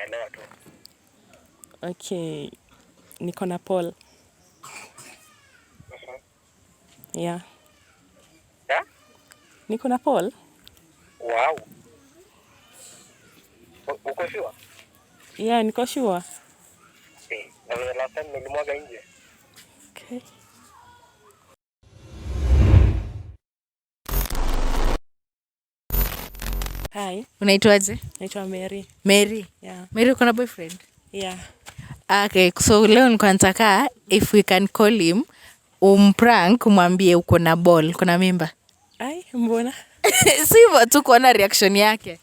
Tunaelewa tu. Okay, niko na Paul. Yeah. Yeah? Niko na Paul? Wow. Uko sure? Yeah, niko sure. Eh, na vile last time nilimwaga nje. Okay. Hi, Unaitwaje? Naitwa Mary. Mary. Yeah. Mary, uko na boyfriend? Yeah. Okay, so leo nilikuwa nataka if we can call him umprank, umwambie uko na ball, uko na mimba. Ai, mbona? Si hivyo tu, kuona reaction yake.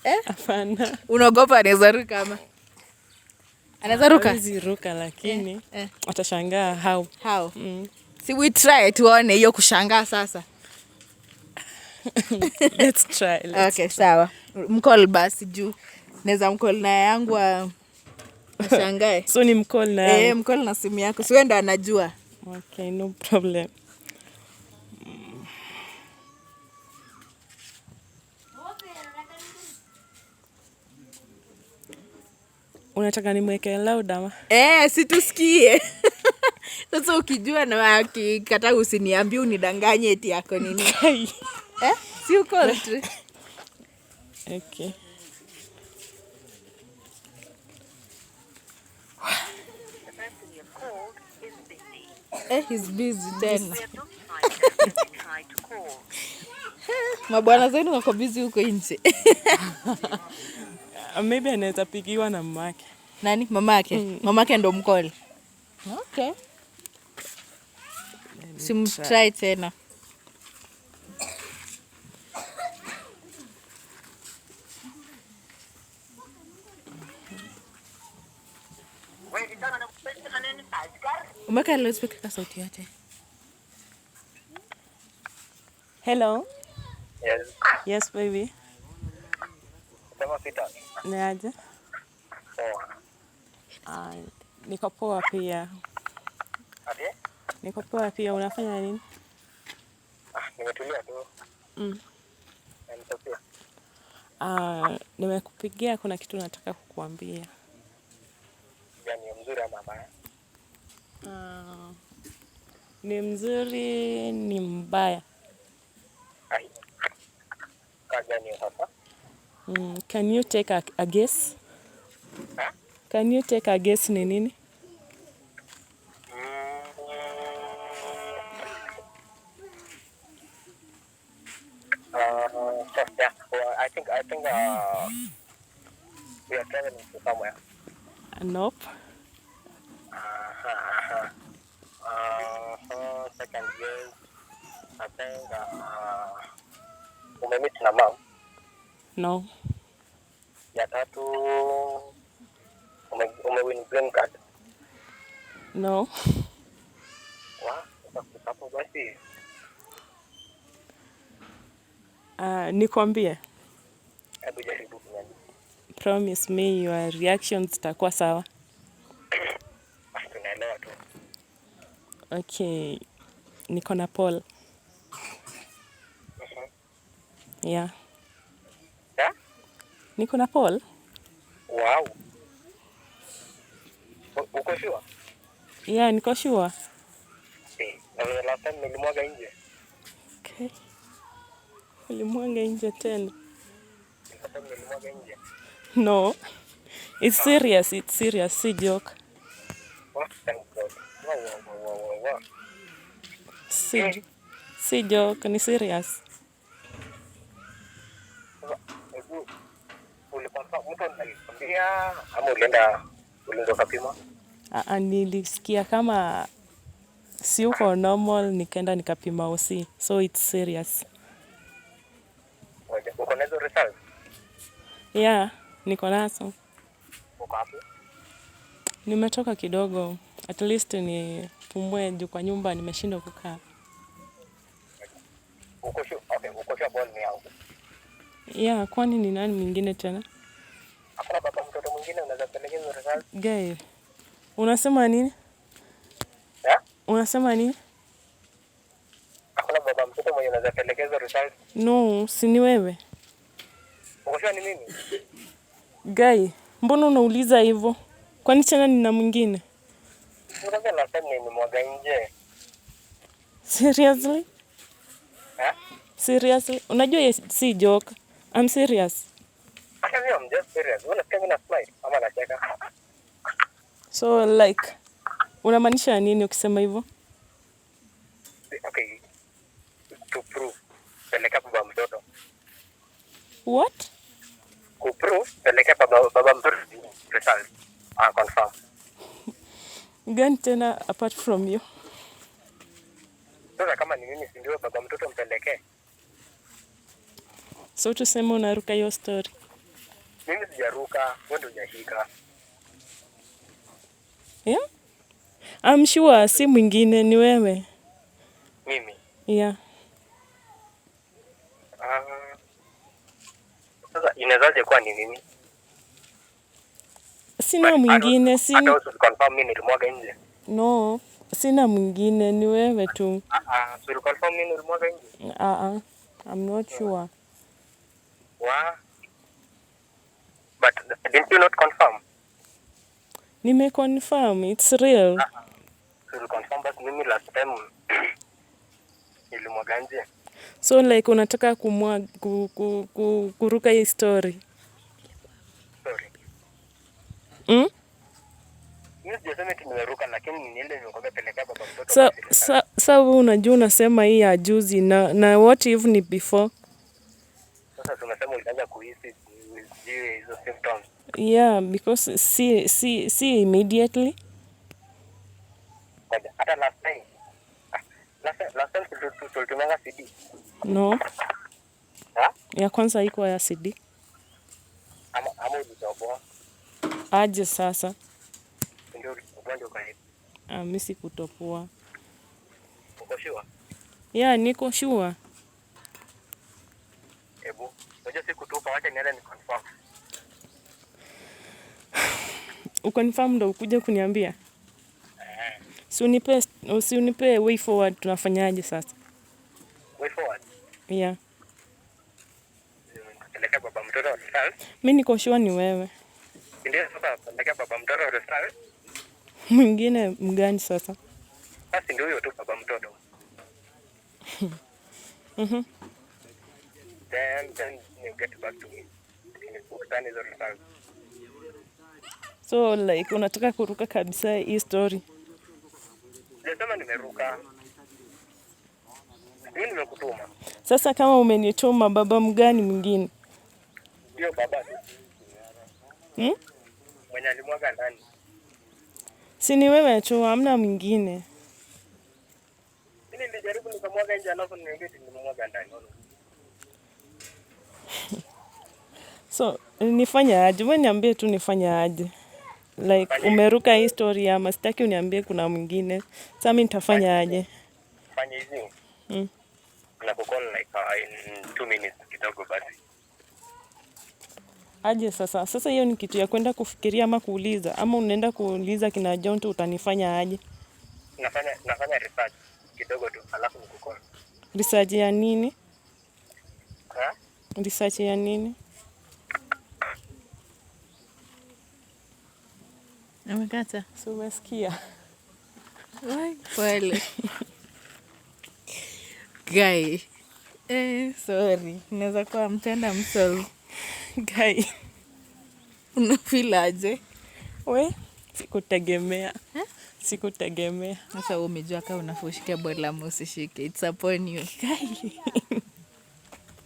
Eh? Hapana. Unaogopa anaweza ruka ama? Anaweza ruka? Hawezi ruka lakini Eh. atashangaa how. How? Si we try tuone hiyo kushangaa sasa. Let's try. Let's Okay, sawa. Mcall basi juu. Naweza mcall na yangu ashangae. So ni mcall na Eh, yangu. mcall na simu yako. Si wewe ndo anajua. Okay, no problem. Unataka nimweke loud ama? Eh, si tusikie. Sasa ukijua na akikataa usiniambie unidanganye eti yako nini. Eh? Si uko tu. Okay. Eh, he's busy tena. Mabwana zenu wako busy huko nje. Maybe anaweza pigiwa na mamake. Nani? Mamake. Mamake ndo mcall. Okay. Simtry tena. Umeweka loudspeaker kwa sauti yote. Hello. Yes. Yes, baby. Sema sita. Ni aje? Poa. Niko poa pia. Ati? Niko poa pia. Unafanya nini? Ah, nimetulia tu. Na niko pia. Nimekupigia kuna kitu nataka kukuambia. Gani, mzuri ama mbaya? Ni mzuri, ni mbaya. Ai. Ka gani sasa? Can you take a guess? Ha? Can you take a guess ni nini? So, yeah. Well, I think we are traveling to somewhere. Nope. Uh-huh, uh-huh. Second guess. I think umemeet na mom. No. Ya tatu umewin green card. No. Wa, sasa kufika hapo basi. Nikwambie. Hebu jaribu kuniambia. Promise me your reactions zitakuwa sawa. Ah, tunaelewa tu. Okay. Niko na Paul. Yeah. Yeah? Niko na Paul? Wow. Uko sure? Yeah, niko sure. Eh, na vile last time nilimwaga nje. Okay. Ulimwaga nje tena? Last time nilimwaga nje. No. It's serious, it's serious, si joke. Wow, thank God. Wow. Si joke, ni serious. Sasa, hebu uliconfirm, mtu alikwambia ama ulienda ukapima? Nilisikia kama si uko normal, nikaenda nikapima OC. So it's serious. Ngoja, uko na hizo results? Yeah, niko nazo. Uko wapi? Nimetoka kidogo, at least nipumue juu kwa nyumba nimeshindwa kukaa. Uko sure? Okay, uko sure ball ni yangu. Yeah, kwani ni nani mwingine tena? Hakuna baba mtoto mwingine unaweza pelekea hizo results? Guy, unasema nini? Yeah? Unasema nini? Hakuna baba mtoto mwenye unaweza pelekea hizo results? No, si ni wewe. Uko sure ni mimi? Guy, mbona unauliza hivyo? Kwani tena nina mwingine? Nikwambia last time nilimwaga nje. Seriously? Eh? Seriously? Unajua si joke. I'm serious. Hata mimi I'm just serious. Wewe unasikia mimi na smile ama nacheka? So like unamaanisha nini ukisema hivyo? Okay. To prove. Peleka baba mtoto. What? Kuprove, peleka baba mtoto result. Ah, confirm. Gani tena apart from you? Sasa kama ni mimi si ndio baba mtoto mpelekee? So tuseme unaruka hiyo story. Mimi sijaruka, wewe ndio hujashika. Yeah? I'm sure si mwingine ni wewe. Mimi. Yeah. Ah. Sasa inawezaje kuwa ni mimi? Sina mwingine, Hata sina wewe confirm mimi nilimwaga nje. No, sina mwingine ni wewe tu. Ah ah, so confirm mimi nilimwaga nje. Ah ah. I'm not sure. Wa. But didn't you not confirm? Nime confirm it's real. So confirm basi mimi last time nilimwaga nje. So like unataka kumwa kuruka hii story. Sorry. Mm? Mimi sijasema eti nimeruka, lakini ni ile nimekwambia pelekea baba mtoto Sa basi result. sa wewe unajua unasema hii ya juzi na what if ni before? Sasa tumesema ulianza kuhisi sijui hizo symptoms. Yeah, because si immediately. Ngoja, hata last time. Ah, last time tulitumanga CD. No, Ha? ya kwanza haikuwa ya CD. Ama ulitoboa. Aje sasa? Ndio ulitoboa ndio kwa Ah, mimi sikutoboa. Uko sure? Yeah, niko sure. Hebu, unajua sikutupa, wacha niende ni confirm. Uconfirm ndo ukuje kuniambia? Si unipe way forward, tunafanyaje sasa? Way forward. Yeah. Pelekea baba mtoto result. Mi niko sure ni wewe. Ndio sasa pelekea baba mtoto result. Mwingine mgani sasa? Basi ndio huyo tu baba mtoto. Then you get back to me. Ukutane hizo results. So like unataka kuruka kabisa hii story. Sijasema nimeruka. Mimi nimekutuma. Sasa kama umenituma, baba mgani mwingine? Ndio baba tu. Hmm? Mwenye alimwaga ndani. Si ni wewe tu, hamna mwingine. Mimi nilijaribu nikamwaga nje alafu niambie eti nimemwaga ndani. So nifanye aje? Wewe niambie tu nifanye aje. Like umeruka hii story ama sitaki uniambie kuna mwingine. Sasa mimi nitafanya aje? Fanya hivi. Nakucall like in 2 minutes kidogo basi. Aje sasa? Sasa hiyo ni kitu ya kwenda kufikiria ama kuuliza, ama unaenda kuuliza kina John tu utanifanya aje? Nafanya research kidogo tu alafu nikucall. Research ya nini? Ha? Research ya nini? Amekata. So umesikia? Wai, pole. Guy. Eh, sorry. Inaweza kuwa mtenda msolve. Guy. Unafeel aje? We, sikutegemea. Sikutegemea. Sasa wewe umejua kama unafaa ushike bola ama usishike. It's upon you. Guy.